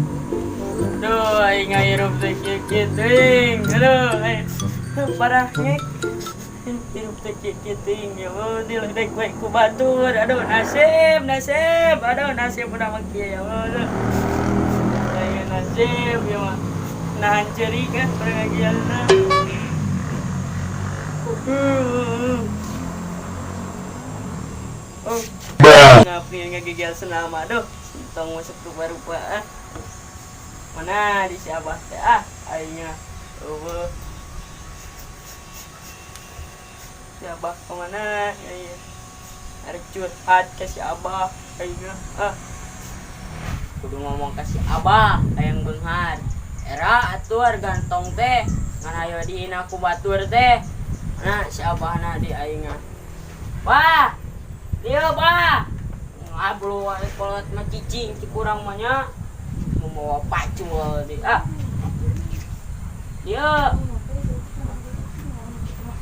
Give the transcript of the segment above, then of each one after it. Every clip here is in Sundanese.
Aduh, aing ngahirup teh kieu kieu teuing. Aduh, aing parah ngek. Hirup teh kieu kieu teuing. Ya Allah, diledek we ku batur. Aduh, nasib, nasib. Aduh, nasib udah mah kieu, ya Allah. Aing nasib ya mah. Nahan ceri kan pengajianna. Oh, ngapain ngagigil senama, aduh. Tong masuk rupa-rupa ah. Mana di si Abah teh ah, aingnya. Eueuh. Si Abah kemana? Ya, iya. Arek curhat ke si Abah aingnya. Ah. Kudu ngomong ke si Abah hayang beunghar. Era atuh gantong teh ngan hayo dihina ku batur teh. Mana si Abahna di aingna. Bah. Dieu, Bah. Ngablo wae kolot mah cicing ci kurang mah nya. Membawa pacul di ah. Dieu.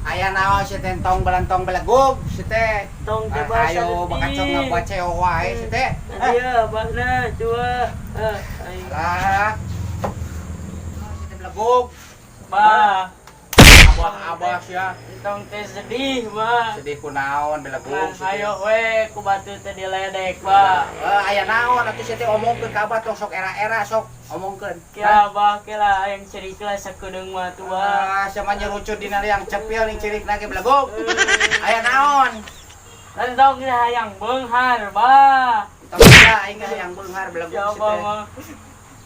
Aya naon si teh, Tong belentong belegug si teh? Tong teh bahasa. Ayo bakacong ngabuat ceo wae si teh. Dieu abahna coba. Ah, aing. Lah. Si teh belegug. Bah, Abah-abah sia. Entong teh sedih, Bah. Sedih kunaon, belegug si teh? Ayo we ku batu teh diledek, Bah. Eh, aya naon atuh si teh, omongkeun ka abah, tong sok era-era, sok omongkeun. Kira abah kira yang cerik lah sakedeung mah tuh, Bah. Ah, sia mah nyerucut dina yang cepil ning cirik ge, belegug. Aya naon? Entong teh hayang beunghar, Bah. Tong sia aing ge hayang beunghar, belegug Ya si abah teh. Mah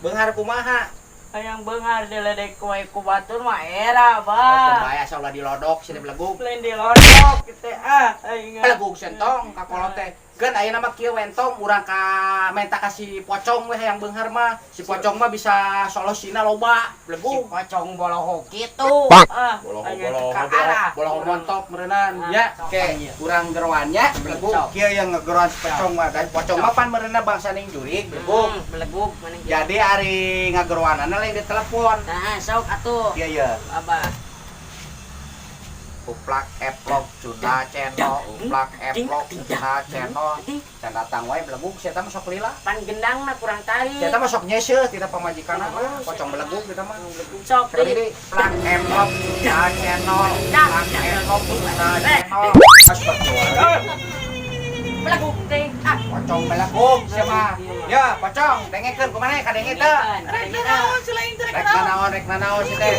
Beunghar kumaha? Hayang beunghar diledek wae ku batur mah era, Oh, Bah. bahaya sia, ulah dilodok si teh, belegug. Lain dilodok teh ah aing. Belegug sentong ka kolot teh. Keun ayeuna mah kieu we, Entong, urang ka menta ka si Pocong we hayang beunghar mah. Si Pocong mah bisa solusina loba, Si belegug. Pocong boloho kitu. Ah, Boloho aing boloho ka arah. boloho montok meureunan Ah, ya. sok, Ke iya. urang geroan nya, belegug. Sok. Kieu yang ngegeroan si Pocong mah, dan Pocong mah pan meureunna bangsa ning jurig, belegug. Belegug maneh kieu. Jadi ari ngageroanana lain di telepon. Nah, sok atuh. Kieu ya. Abah. Uplak eplok cunda ceno, uplak eplok cunda ceno. Can datang wae, belegug sia mah, sok lila. Pan gendangna kurang tarik. Sia mah sok nyeseuh tina pamajikanna mah, Pocong belegug kita mah. Sok Sekali deui. Deui, plak eplok cunda ceno, plak eplok cunda ceno. Astagfirullah. Belegug teh. Ah, Pocong belegug sia mah. Ya, Pocong, dengekeun kumaha kadenge teu? Rek Naon si lain teh, rek Rek naon? nanaon, rek nanaon si teh?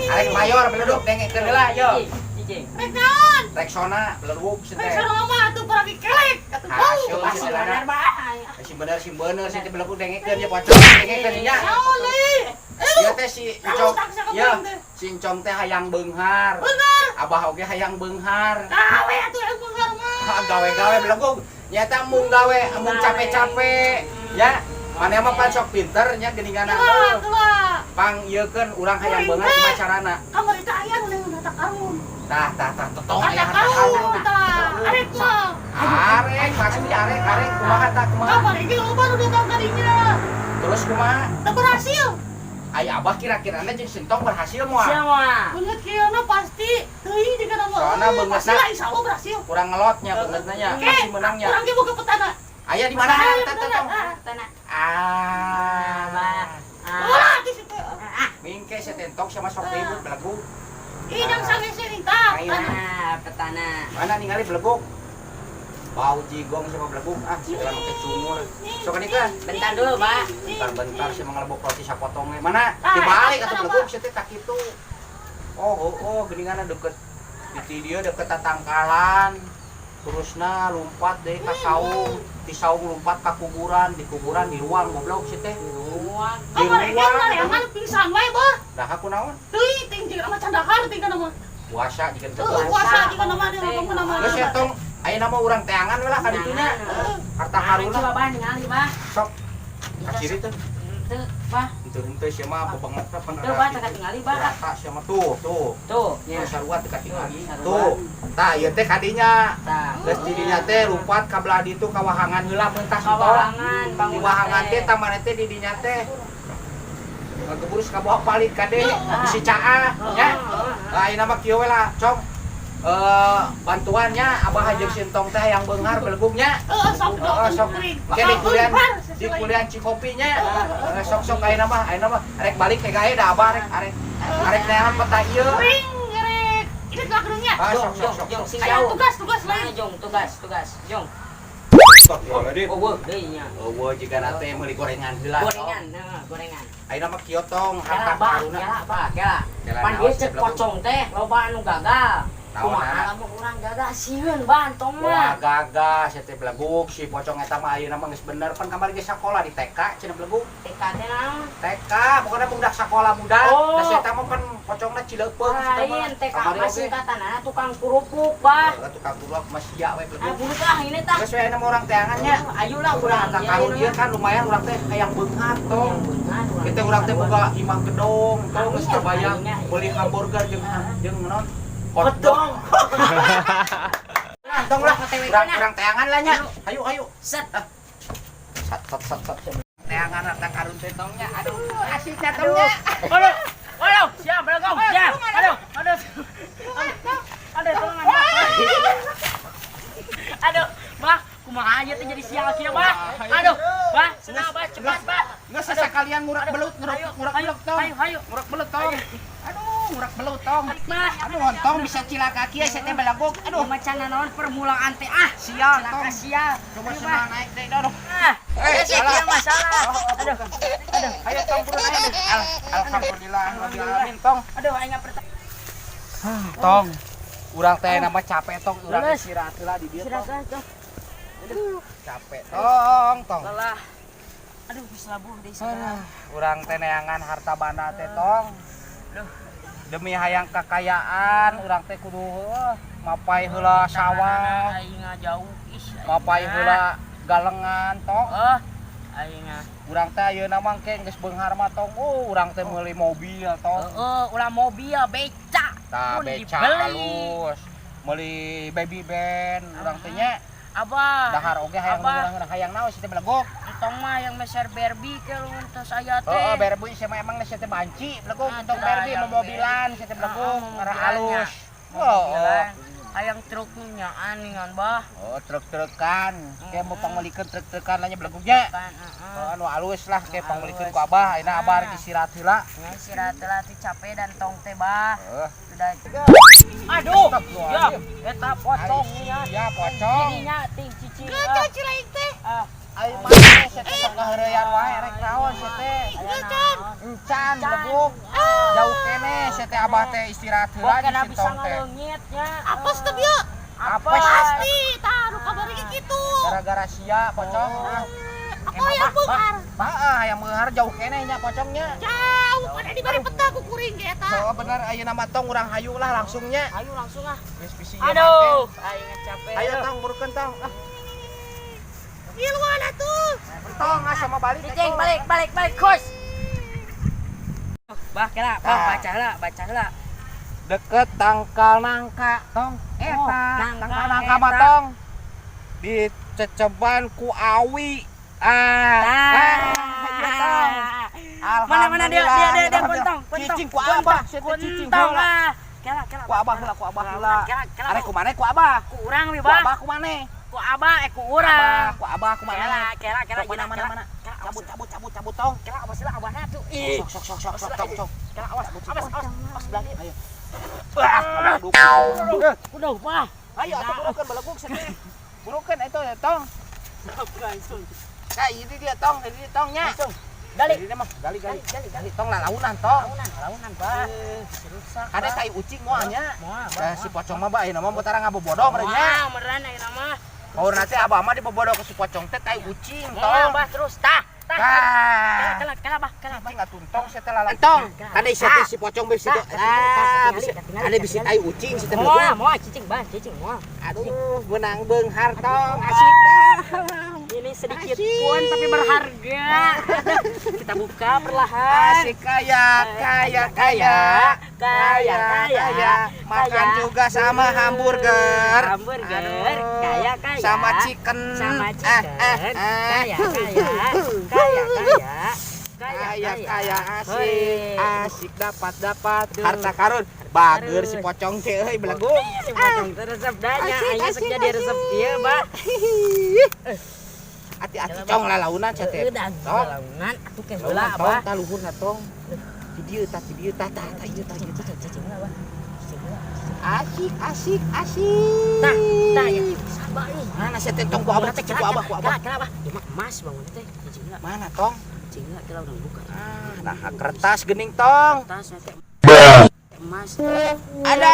Arek mayor beleduk, dengekeun heula yo. Cicing. Rek naon? Rek sona beleduk si Rek teh. sono mah atuh paragi kelek atuh bau. Hasil si Pasti teh. bener bae. Si bener, si bener si teh belegug, dengekeun ya, Pocong, dengekeun nya. Naon deui? Ieu teh si Encong, tak sakapeuing ya, teh. Si Encong teh hayang beunghar. Beunghar. Abah oge hayang beunghar. Gawe atuh yang beunghar mah. Ha, gawe-gawe, belegug. Nyata mung gawe, mung capek-capek. Ya, maneh mah pan sok pinter nya geuningan. Itulah, itulah. Pang ieukeun urang hayang beunghar kumaha carana? Kamari teh aya nu leungeun harta karun. Tah tah tah, totong Harta aya harta karun karun. tah. Arek mah. Arek, pasti arek, arek kumaha tah, kumaha? Kamari ge loba nu datang ka dinya. Terus kumaha? Teu berhasil. Aya abah kira-kirana jeung Sintong berhasil moal? Siapa? Beungeut kieu pasti teuing jeung kana mah. Soalna beungeutna- Pasti lah, insyaallah berhasil. Kurang ngelotnya beungeutna nya, Oke, pasti menangnya. Urang ge boga petana. Aya di mana Aya tah tah petana. tong? Ah. Tanah. Ah. Ah. Ulah di situ. Mingke si Tentong sama sok ribut, belegug. Ih, yang sangese nih tah. Ayo. Petana. Ah, petana. Mana ningali, belegug? Bau jigong sama belegug ah, segala make cungur. Sok kan. Bentar dulu, Pak. Bentar-bentar sih mengelebok roti sapotongnya. Mana? Ah, Dibalik eta atau petana, belegug Pak. sih teh tak kitu. Oh, geuninganna deket di dia deket tatangkalan. Terusna lompat deh ka saung, di saung lompat ka kuburan, di kuburan di ruang, goblok sih teh. Ruang. Di Kamari ge ruang. ngareangan pingsan wae, Bah. Dah aku naon? Teuing ting jeung mah candahar ting kana mah. Puasa jika teu Tuh, puasa. puasa jeung nama dia ngomong nama. Geus ya tong, ayeuna mah urang teangan we lah ka ditunya. Harta karun Coba bah ningali, bah. Sok. Ka ciri teh. Henteu, bah. Henteu henteu sia mah bebanget pan. Henteu, bah, teu katingali, bah. Rata sia mah, tuh, tuh. Tuh, Ya nya. Sarua teu katingali. Sarua. Tuh. Tah ieu teh kadinya. Tah. Geus didinya teh lumpat ka belah ditu ka wahangan heula mentas Ka wahangan, Di bangunan wahangan teh tamane teh di dinya teh. Ngageburus ka bawah palit kade bisi caah nya. Lah ayeuna mah kieu we lah, Cong. Bantuannya Abah jeung si Entong teh hayang beunghar belegugnya. Heeh, sok Heeh, doakeun sok. kuring. Ke di kuliah Beunghar, di kuliah Cikopinya. Eh, sok sok ayeuna mah rek balik ke gae da Abah rek neangan peta ieu. Kuring ngerek. Ini lah kerungnya. Ah, Jong, sok sok jong, sok. jong, sing Ayo jauh. tugas tugas Mana lain. jong, tugas, tugas, jong. Astagfirullahaladzim. Oh, weuh deui nya. Eueuh jigana teh meuli gorengan heula. Gorengan, nah, gorengan. Ayeuna mah kieu tong Kela harta bah, karuna. kela bah, kela. Kela Pan naon, ieu cek cek pocong teh loba anu gagal. Naon, Kumaha naon? lamun urang gagal sieun bah entong Wah mah. gagah sia teh belegug si pocong eta mah ayeuna mah geus bener pan kamari geus sakola di TK cenah belegug. TK teh naon? TK pokoknya budak sakola budak. Oh. Da si eta mah pan pocongna Cileupeuh si eta mah. Lain TK Kamari mah oge. singkatanana tukang kerupuk bah. Heeh, tukang kerupuk mah sia we Ah, belegug. buruk ah ini tah. Geus we ayeuna mah urang teangan nya. Ayo lah Urang urang harta karun ieu kan lumayan urang teh hayang beunghar tong. Kita urang teh boga imah gedong, tong geus kebayang beli hamburger jeung jeung naon? Hotdog. Nah, tong lah. Urang urang teangan lah nya. Ayo ayo. Set. Sat sat sat sat. Teangan harta karun teh tong nya. Aduh, asiknya tong nya. Aduh, aduh, siap, belegong, siap. Aduh, aduh. Aduh, tolong aduh. Aduh, bah, kumaha aja teh jadi sial kieu, bah. Aduh, bah, senang, bah, cepat, bah. Geus sekalian ngurak belut, ngurak Ayo, ngurak ayo, belut tong. ayo, ayo. Ngurak belut tong. Aduh, ngurak belut tong. Bah, Aduh, tong bisa cilaka kieu sia teh belagog. Aduh, Aduh, macan naon permulaan teh ah. sial Cilaka tong. sial. Coba Ayo, senang bah. naik deh, aduh. Ah, Eh, eh, salah. salah. Masalah. Oh, oh, Aduh, bukan. Ayo tong turun ayo. Alhamdulillah, rabbil alamin tong. Aduh, aing perta. Tong. Urang teh nama capek tong, urang Leles. istirahat heula di dieu tong. Istirahat tong. Capek tong, tong. Lelah. Aduh, bisa labuh deui segala. Urang teh neangan harta banda teh tong. Demi hayang kekayaan, urang teh kudu heuh, mapai heula sawah, Aing jauh ih. mapai heula galengan tong. Oh, aing Urang teh ayeuna mah engke geus beunghar mah tong. Oh, urang teh meuli mobil tong. Heeh, ulah mobil beca. Tah Pun beca dibeli. halus. Meuli baby band urang teh nya. Abah. Dahar oge hayang Abah. urang hayang naon sih teh belegog. Entong mah yang meser Barbie ke lu tos aya teh. Heeh, Barbie sih mah emang sia teh banci belegog Ah, entong sudah, Barbie hayang mobilan sia teh belegog Heeh, ngarah momobilannya. halus. Mobilan. Hayang truk nyaan ningan bah. Oh, truk-trukan. Kayak mau pangmeulikeun truk-trukan lah nya belegognya. Kan heeh. Oh, anu halus lah kayak Anu pangmeulikeun halus. ku Abah, ayeuna Abah Ah. rek istirahat heula. Nya istirahat lah teh capek dan tong teh bah. Heeh. Sudah. Aduh. Ya, eta pocongnya. Ya, pocong. Jadinya ting cicing. Geucon cilaing teh. Ah, Ayo mah sia teh sok ngaheureyan wae rek naon sia teh. Geucon. Encan belegog. Jauh keneh sia teh Abah teh istirahat heula di Bokena bisa sintong teh. ngaleungit nya. Apes teh bieu. Apes. Pasti tah nu kabari ge kitu. Gara-gara sia pocong. Ah. Apa yang beunghar? Bah, yang beunghar jauh keneh nya pocongnya. Jauh pada di bari peta ku kuring ge eta. Oh bener ayeuna mah tong urang hayu lah langsungnya. Ayo langsung ah. Geus bisi ieu mah Aduh, aing capek. teh. Ayo tong burukeun tong. Ah, Miluan atuh. tong ah sama balik. Cicing, balik, balik, balik, kos. Bah, kela, bah, Ah. baca lah, baca lah. Deket tangkal nangka tong. Eta Oh, nangka, tangkal nangka mah eta. tong. Diceceban ku awi. Ah, ah, iya tong. Mana mana dia dia dia dia kontong, kontong. Cicing ku abah, sia teh cicing Kontong heula. ah. Kela, kela. Ku abah heula, ku abah heula. Kela, kela. Arek ku maneh ku abah. Ku urang we, Ku bah. abah ku maneh. Ku abah eh ku urang. Ku abah ku maneh. Kela, kela, kela. Sok mana mana mana. Cabut cabut cabut cabut tong. Kela awas lah abahna tuh. Ih. Sok sok sok sok sok tong sok. Kela awas, awas, awas, awas belah dieu. Ayo. Wah, aduh. Udah, bah. Ayo atuh burukeun belegug sia teh. Burukeun eta ya tong. Langsung. Nah, ini dia tong, ini dia tongnya. Langsung. Gali. Ini mah gali gali. Gali, gali. Tong lalaunan tong. Launan, launan, bah. Rusak. Ada tai ucing moal nya. Moal, Eh, si pocong mah bah ayeuna mah botara ngabobodo meureun nya. Moal, meureun ayeuna mah. Baur nanti abah mah dibobodo ku si pocong teh tai ucing Moal, tong. bah terus tah. Tah. Tah. Kela, kela, bah, kela, bah. Cicing atuh tong sia teh lalaunan. Tong. Ada sia teh si pocong bisi teh. Ah, bisi ada bisi tai ucing si teh Moal, belegug. moal cicing, bah, cicing, moal. Aduh, menang beunghar tong, asik tong. Ini sedikit Asik. pun tapi berharga. Kita buka perlahan. Asik kaya, kaya, kaya, Kaya, kaya, Makan kaya. juga sama hamburger. Hamburger, Aduh. kaya, kaya. Sama chicken. Sama Eh, chicken. eh, eh. Kaya, kaya, kaya, kaya. Kaya, Kaya kaya asik, Hei. asik dapat dapat Aduh. harta karun. Bager si pocong teh euy belagu. Si pocong teh resep danya, Asik, aing sok asik, jadi resep kieu, Bah. Hati-hati cong lalaunan sia teh. Udah, Tong. lalaunan atuh ke heula, Launan tong Abah. tah luhurna tong. Di dieu tah di dieu tah tah tah ieu tah ieu tah. Cicing heula, Bah. Cicing heula. Asik asik asik. Tah, tah ya. Sabar nih. Mana sia teh tong ku abah cek ku abah ku abah. Kela, kela, Bah. Ieu mah emas bangun teh. Cicing heula. Mana tong? Cicing heula kela urang buka. Ah, nah kertas geuning tong. Kertas teh emas. Ada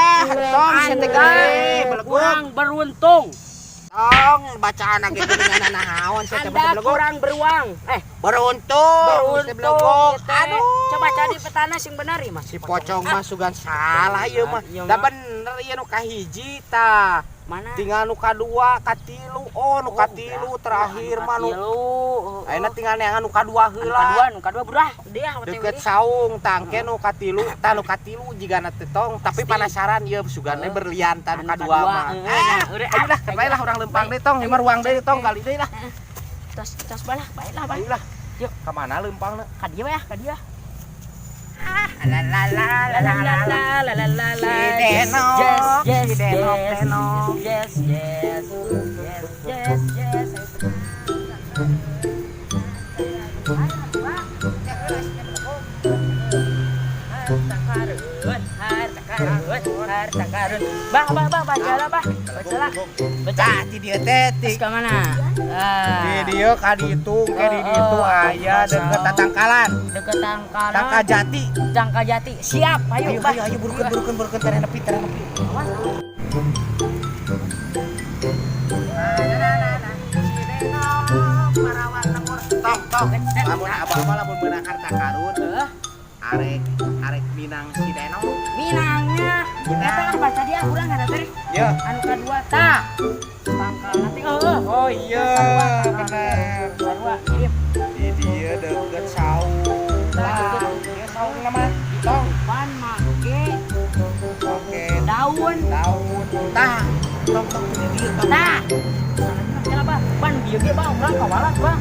tong sia teh gede belagu. Kurang beruntung. Tong bacaan ge geuningan naon sia teh Anda belagu. kurang beruang. Eh, Beruntung, sia teh beruntung. belagu. Teh. Aduh. Coba cari petana sing benar ya, Mas. Si pocong mah sugan salah ieu mah. Iya, Da mah. bener ieu nu kahiji tah. Mana? Tinggal nu kadua, katilu. Oh, nu katilu terakhir mah nu. Katilu. Ayeuna tinggal neangan nu kadua Anu kadua, heula. nu kadua burah. Dia Deket saung tangke nu katilu, tah nu katilu jigana teh tong, tapi Pasti. penasaran ieu sugane berlian tah nu Anu kadua mah. Heeh, Ah, nah, udah, ayo lah, bae lah urang lempang deui tong, ieu mah ruang deui tong, gali deui lah. Tos tos balah, baiklah, Bang. Ayo lah. Yuk. Ka mana lempangna? Ka dieu ya, ka dieu. La la la La la la la la la la. Si Denok, Yes, yes, si Denok, yes, Denok. Yes, yes, yes, yes, yes. Harta karun, harta karun, harta karun. Bah, bah, bah, baca lah, bah. Baca lah. Baca. Tah di dieu teh ti Terus ke mana? di Ah, dieu ka ditu, ke di ditu Oh, oh. aya deket tatangkalan. deket tangkalan. Tangka jati. Tangka jati. Siap, ayo, Ayo bah. ayo ayo burukeun burukeun burukeun tereh nepi tereh nepi. Tong tong lamun abah mah lamun beunang harta karun Eh, arek arek minang si Denok. Minangnya. Minang. Eta kan baca dia urang ada teh. Ya. Anu kadua tah. Tangkalan teh heuh. Oh iya bener. Kadua. Iya. Di dieu deket saung. Tah, Tah, ieu saung mah tong. Pan make Oke, daun. daun. Tah, tong tong di dieu tong. Tah. Kela bah, pan bieu ge bah urang kawalat bah.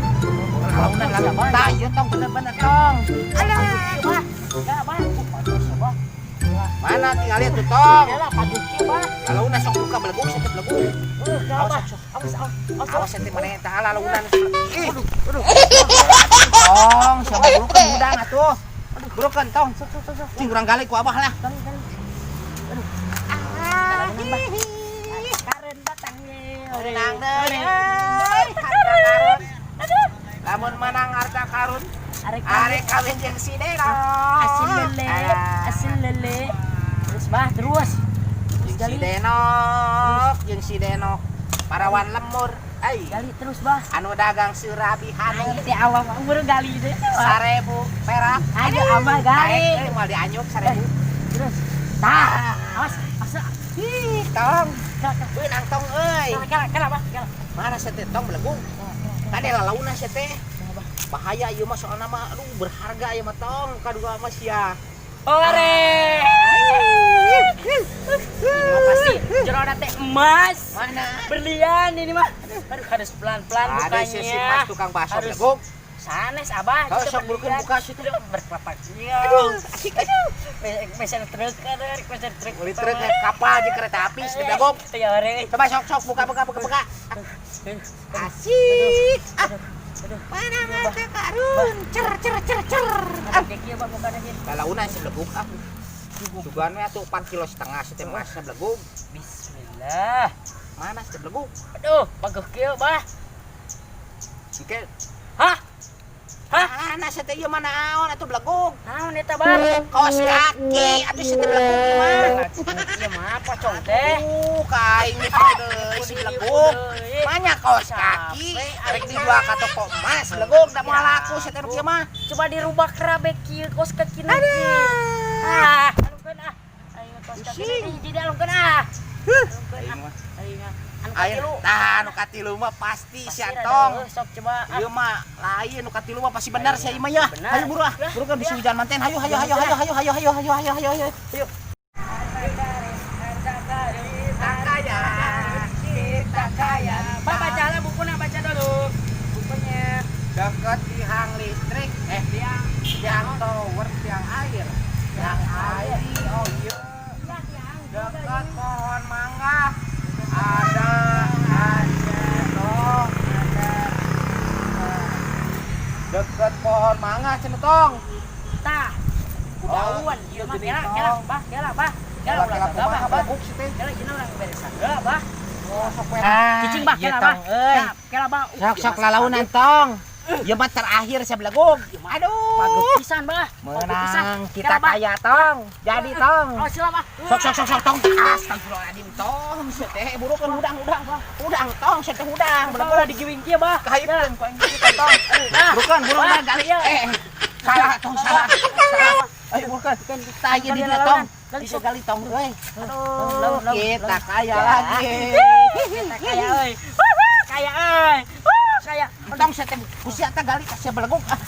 Launan lalu. Tah, ieu tong bener-bener tong. Alah, bah. Ya bah, paduh bah. Mana tinggal lihat tuh tong. Kela paduh kieu bah. Launan sok buka beleguk sih beleguk. Kela Awas, bah. sok. Awas, awas, awas. Awas ente mana eta launan. Ih, aduh. Tong, siapa burukeun hudang atuh. Aduh, burukeun tong. Sok, sok, sok, sok. Cing urang gali ku abah lah. Kali, kali. Aduh. Launan bah. Karen datangnya. Menang deui. Euy, harta karun. Lamun menang harta karun, Arek arek kawin jeung si Denok. Asin lele, asin lele. Terus bah, terus. Terus Jeung si gali, Denok, jeung si Denok. Parawan lemur. Ai, gali terus bah. anu dagang surabi Ayo hanu teh awam buru gali deh. 1.000 perak. Ayo abah gali. Euy, moal dianyuk 1.000. Terus. Tah, awas, awas. Ih, tong. Kela, kela, Beunang tong euy. kela, kela, kela, bah, kela. Mana sia teh tong belegung? Tadi lalauna sia teh. Bahaya ieu mah soalna mah aduh berharga ieu mah tong kadua mah sia. Ore. Ini mah pasti jerona teh emas. Mana? Berlian ini mah. Aduh, harus pelan-pelan Ada bukanya. si si pas tukang bakso Harus beleguk. Sanes abah. Kalau itu sok burukeun berlian. buka situ. Aduh, berkelapak. Aduh, asik aduh. Mesin truk, aduh, mesin truk. Beli truk kayak kapal aja kereta api si beleguk. Ya ore. Coba sok sok buka buka buka buka. Asik. Ah, Aduh. mana harta karun? Cer cer cer cer. Ah, Aduh, kieu bah mukana dia. lalauna si beleguk ah. Sugan we atuh 4,5 kilo si teh emasna beleguk. Bismillah. Mana si teh beleguk? Aduh, bagus kieu bah. Engke Hah? Hah? Mana si teh ieu mah naon atuh beleguk? Naon eta bah? Kaos kaki atuh si teh beleguk mah. Ieu mah pocong teh. Aduh, ka aing nipu deui si beleguk. Banyak kaos kaki, arek dijual ka toko emas beleguk da moal laku si teh nu kieu mah. Coba dirubah kerabe kieu kaos kaki na. Ah, alungkeun ah. Aing kaos kaki Pusing. na jadi alungkeun ah. Alungkeun Aing ah. mah. Aing ah. Anu Aing katilu. tah nu katilu mah pasti si Pasti rada, Antong. Sok coba ah. Ieu mah lain nu katilu mah pasti benar sia ieu mah ya. Benar. Hayu buru ah. Buru kan bisa hujan manten. Hayu hayu hayu hayu hayu hayu hayu hayu hayu hayu hayu. Hayu. Kita kaya, kita kaya. Pak baca lah bukunya, baca dulu. Bukunya. Dekat tiang listrik. Eh, Tiang. Tiang tower, tiang air. Tiang air. Oh iya. Iya, tiang. Dekat pohon mangga ada ada dekat pohon mangga cenah, Tong. Tah. Ku Oh, daun. iya, Ieu mah geuning, kela Tong. kela bah, kela bah. Kela Kela ulah kela bah, kumaha bah. beleguk sih teh. Kela jeung urang beresan heula bah. Oh, sok we. Ah, Cicing bah, iya, kela bah. Tong, euy. Kela, kela bah. Sok sok lalaunan, Tong. Ieu mah terakhir saya beleguk. Aduh. Pageuk pisan bah. Pageuk pisan. Menang kita Kela, bah. kaya, Tong. Jadi, Tong. Oh, sila bah. Sok sok sok sok, Tong. Astagfirullahaladzim, Tong. Sia teh burukeun hudang hudang. Hudang, Tong, sia teh hudang. Beleguk ulah digiwing kieu bah. Kaipkeun ku aing kitu, Tong. Nah, Burukeun, burukeun Bah, gali. iya. Eh, salah, Tong, salah. Salah. Ayo burukeun. Tah ieu di dieu, Tong. Bisa gali, Tong, euy. Aduh, kita kaya lagi. Kita kaya euy. Kaya euy. Kaya. Tong, sia teh ku sia teh gali ka sia beleguk ah.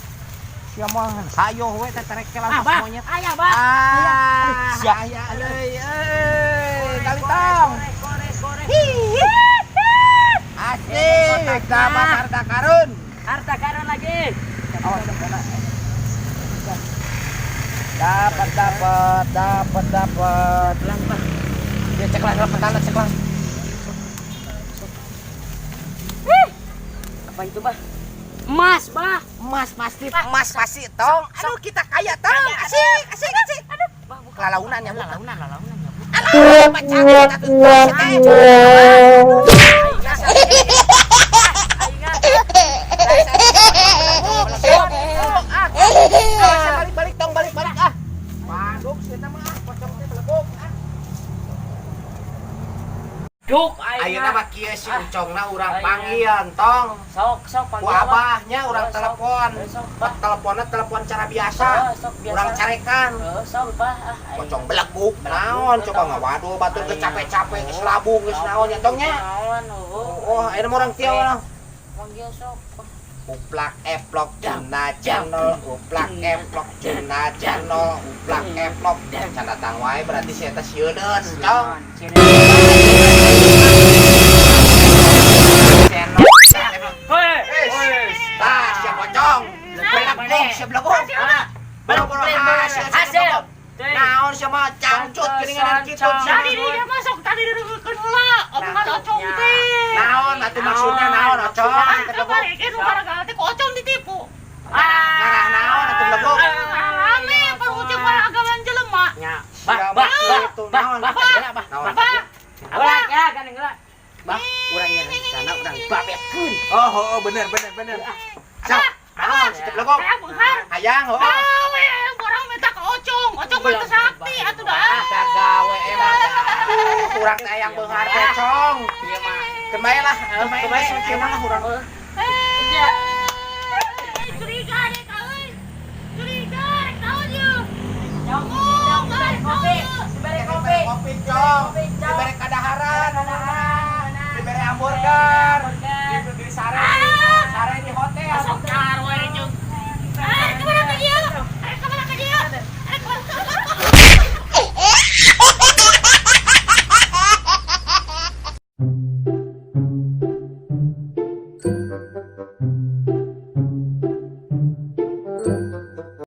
Sia mah hayo we teh terek Ah, bah. monyet. Aya bah. Ah, Sia. aya euy euy, gali, Tong. Goreng, goreng. Asik, dapat harta karun. Harta karun lagi. Awas, kena. Dapat, dapat, dapat, dapat. Ya cek lah, petana cek lah. Apa itu, bah? Emas, bah. Emas pasti, emas pasti, Tong. Aduh, kita kaya, Tong. Asik, asik, asik. Aduh. Bah, buka. Lalaunan ya, buka. Lalaunan, lalaunan ya, Bu. Alah, macam kita tuh. Aing ah. Balik, balik, Tong, balik, balik ah. Paduk sih mah ah, pocong teh beleguk ah. Duk aing. Ayeuna mah kieu si Ucongna urang Ayeuna. panggilan, Tong. Sok sok Ku panggil Abah. abahnya urang Oh, sok. telepon. Eh, sok, Bah. Teleponnya telepon cara biasa. Oh, sok biasa. Urang carekan. Oh, sok bah ah. Aing. Pocong beleguk naon coba ngawaduh batur geus capek-capek geus labu geus naon nya, Tong, nya. Naon oh. Oh, ayeuna mah urang tieu urang. Panggil sok. Uplak eplok cuna channel, uplak eplok cuna channel, uplak eplok can datang wae berarti si eta sieuneun, Tong. Channel. Hei. Tah, sia pocong. Beleguk sia beleguk. Boro-boro hasil Hasil. Naon sia mah cangcut geuningan kitu sia. Tadi dia masuk tadi didengekeun heula omongan Ocong teh. Naon atuh maksudna naon, Ocong? Ah, kamari ge nu gara-gara teh ku Ocong ditipu. Ngarah naon atuh beleguk? Rame parucuk para agaman jelema. Nya. Bah bah bah bah bah bah. Naon? Bah, Ulah ya kan heula. Bah, urang nya rencana urang babetkeun. Oh, oh, bener bener bener. Sok, naon si beleguk? Hayang beunghar. Hayang, oh. Gawe orang minta ke Ocong, Ocong mah teu sakti atuh dah. Ada gawe emang. Aduh, urang teh hayang beunghar teh, Cong. Ieu mah. Keun bae lah, keun bae Keun bae. kieu mah urang. Eh, curiga deh ka euy. Curiga rek naon ieu? Jong, diberi kopi, diberi kopi. Kopi, Cong. Kopi, Cong. Dibere kadaharan, Kadaharan. dibere hamburger, Hamburger. diberi sare, sare di hotel. Sok car we jeung. Eh, kemana ka dieu? Eh, kemana ka dieu? Eh, kemana?